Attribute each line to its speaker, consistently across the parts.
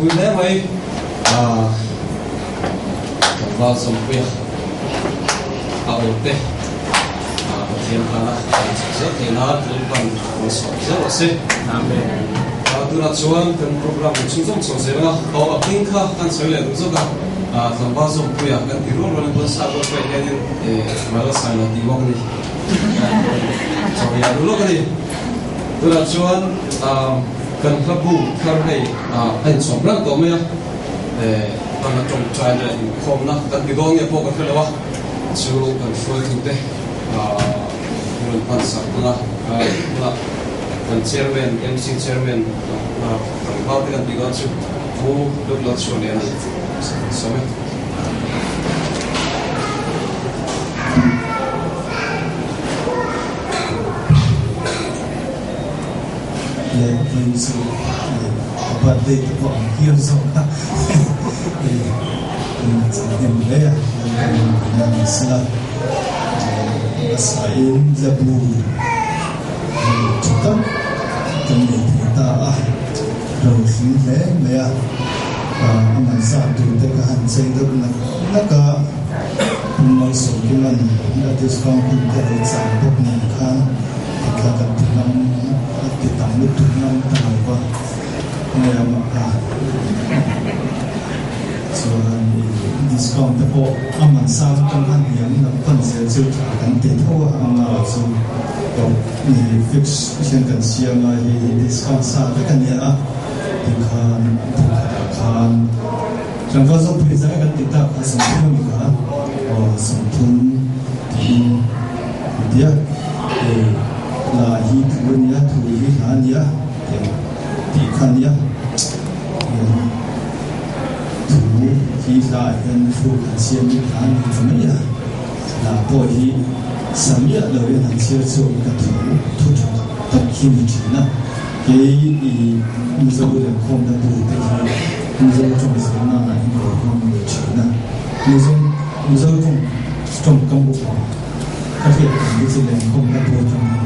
Speaker 1: Ropui hle mai. Tlangval Zawmpuia a aw te Pathian tana kan chak zel theih nan Lalpan rawn sawm zel rawh se. Amen. Tunah chuan kan program kan chhunzawm chho zel anga aw a hming kha kan sawi leh duh zawk a. Tlangval Zawmpuia kan ti rual rual in chuan sap rual pawh hianin Ralsaina tih bawk a ni. Chawiah duh lawk a ni. Tunah chuan kan hla bu thar hei a inchhawm reng tawh mai a, hmana tawngtai leh inkhawmna kan ti dawn nge pawh ka hre lo a, chu kan hruaitute rawn hman sak ang a, tunah kan chairman, MC chairman tlangval te kan tih dawn chu Pu Luklalchhuanliana sawm e.
Speaker 2: Leh vawiin chu a birthday te pawh ang hial zawk a in chang hnem hle a Lalpan in a ni sela a sain labu tha tak kan nei thei ta a ro hlim hle mai a a man zat tur te ka han chei deuh nak nak a Pu Malsawmkima'n a discount hun te lo chang bawk nen khan Tikha kan ti ngam a ti tam lutuk ngam ta lo va, nge a mah kha chuan i discount te pawh a man sang atang khan hniam lam pan zel chu tha kan ti tho a, ama erawh chu tawp ni fix hian kan siam a, hei hi discount sa vek a nia a tikhan bukhatah khan tlangval zawk pui zai kan ti tak kha 30 a ni kha aw 30 tiin a ti a, hei hla hi thu a nia, thu hi hla a nia tih tih kha a nia. Thu hi hla ah hian thluk han siam in hla a ni ta mai a, hla pawh hi sa miah lo in han chhiar chhuak in ka thu thu tha tak hi ni thin a. Kei i Mizo lenkhawmna bu te hi Mizo tawng zirna ah hian ka lo hmang ve thin a, Mizo Mizo tawng tawngkam upa ka hriat tam hi chu lenkhawmna bu atang hian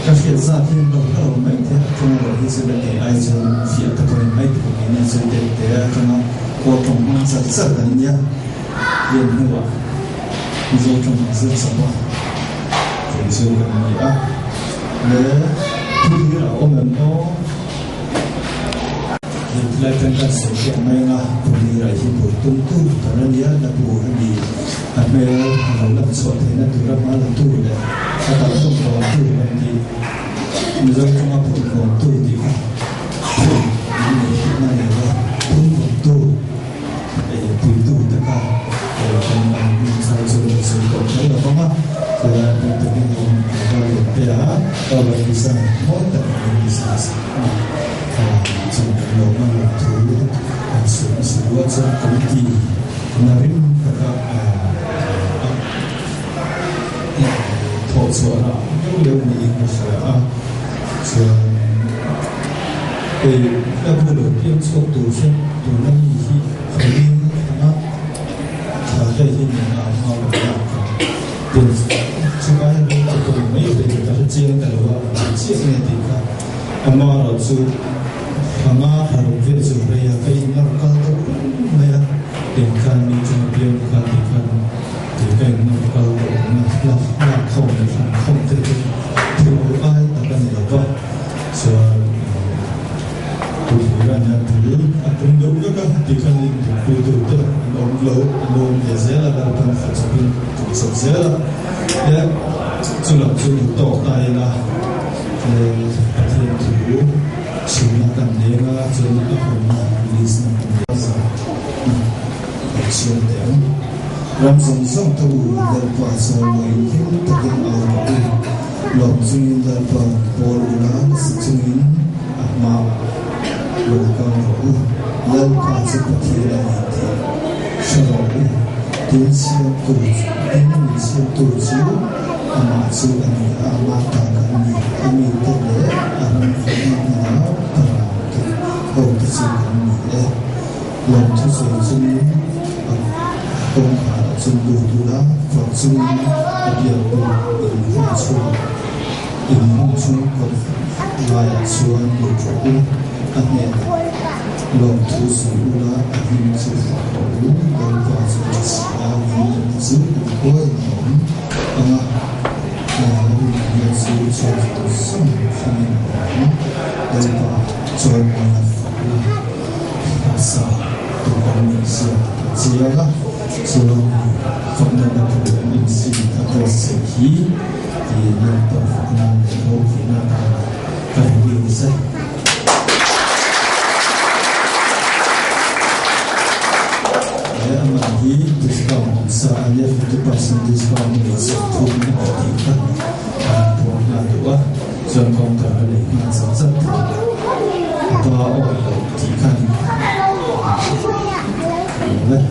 Speaker 2: ka hriat zat hi an lo hla lo mai thei a, tawng erawh hi chu la kei ai chuan fiah ta pawhin mai thei keini chu deuh te atanga kawl tawng hmang char char kan nia lian hnuah Mizo tawng an zir chawp a kei chu kan ni a le thu hlir a awm em aw. Hei tilai tan kan sawi tawh mai anga Pulira hi bul tum tu ber a nia, la bu a ni. A hmel a lo lan chhuah theihna tura hma la tu leh a kalkhawm rawn tu kan tih Mizo tawnga phun rawn tu tih kha phun an nei tihna a ni lo va, phun rawn tu ei puitu te kha kan an thar chu an sawi tawh kher lo vang a, tilai bik takin hei a va let te a, ka va design mawi tak in an design sak a. Chuan kan lo hman loh thu kan sawi hmasa duh a, chuan committee na rim taka thawh chhuah rah deuh deuh niin ka hria a, chuan hei hla bu lo piang chhuak tur hian tuna mi hi khawiin anga thla vel hi nena a hma lo lak ka tin chulai hian ka pawh mai thei ka hre chiang ta lo a, an chiah nge tih kha. Amaherawh chu hanga haruk vel chu rei a, ka in nawr kal deuh reng mai a, eng khan mi chunga piang kha ti khan ti ka in nawr kal deuh reng a, lak lak khawm leh hran khawm te chu thil awl ai tak a ni lo va, chuan Tuhlira nia bul a tum deuh vek a, ti khan in tumpui tur te an awm lo, an awm ve zel a, Lalpan fa chawpin tum chawp zel a, e chu lam chu duh tawk ta ila. Pathian thu chhimna kan leng a, chuan a hawnna release na kan leng a, kan chhiar teh ang. Ram zawng zawng te u, Lalpa chuan mawiin hlim takin au rawh u. Lawm chungin Lalpa rawn pawl ula, nasa chungin a hmaah rawn kal rawh u. Lalpa chu Pathian a ni tih hre rawh u. Tun siamtu, tin min siamtu chu Amah chu a ni a, amah ta kan ni. A mite leh a ram khawhna hmuna parang te ho te chu kan ni e. Lawmthu sawi chungin a kawngkhar a chung lut ula, fak chungin a biak buk in hung chhuak in hung chhung kawt laiah chuan lut rawh u. A hnenah, Lawmthu sawi ula, a hming chu fak rawh u, Lalpa chu a si a, ngilneihna chu kumkhuain a awm ang a, rinawmna chu chhuak zawng zawng thlengin a awm ang. Lalpa chawimawina fak ula, hmasa tur kan nih zia a chiang a, chuan fakna na thu MC a buatsaih hi ti Lalpa fakna leh ropuina atana ka release e. He a man hi discount awm sa a nia, 50% discount ni 30 in a tih kha a han puang nghal duh a, chuan counter a lei nghal zat zat thei a, a pa awi loh tih kha ni lo e.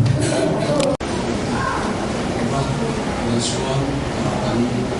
Speaker 1: Chuan kan inhmuh.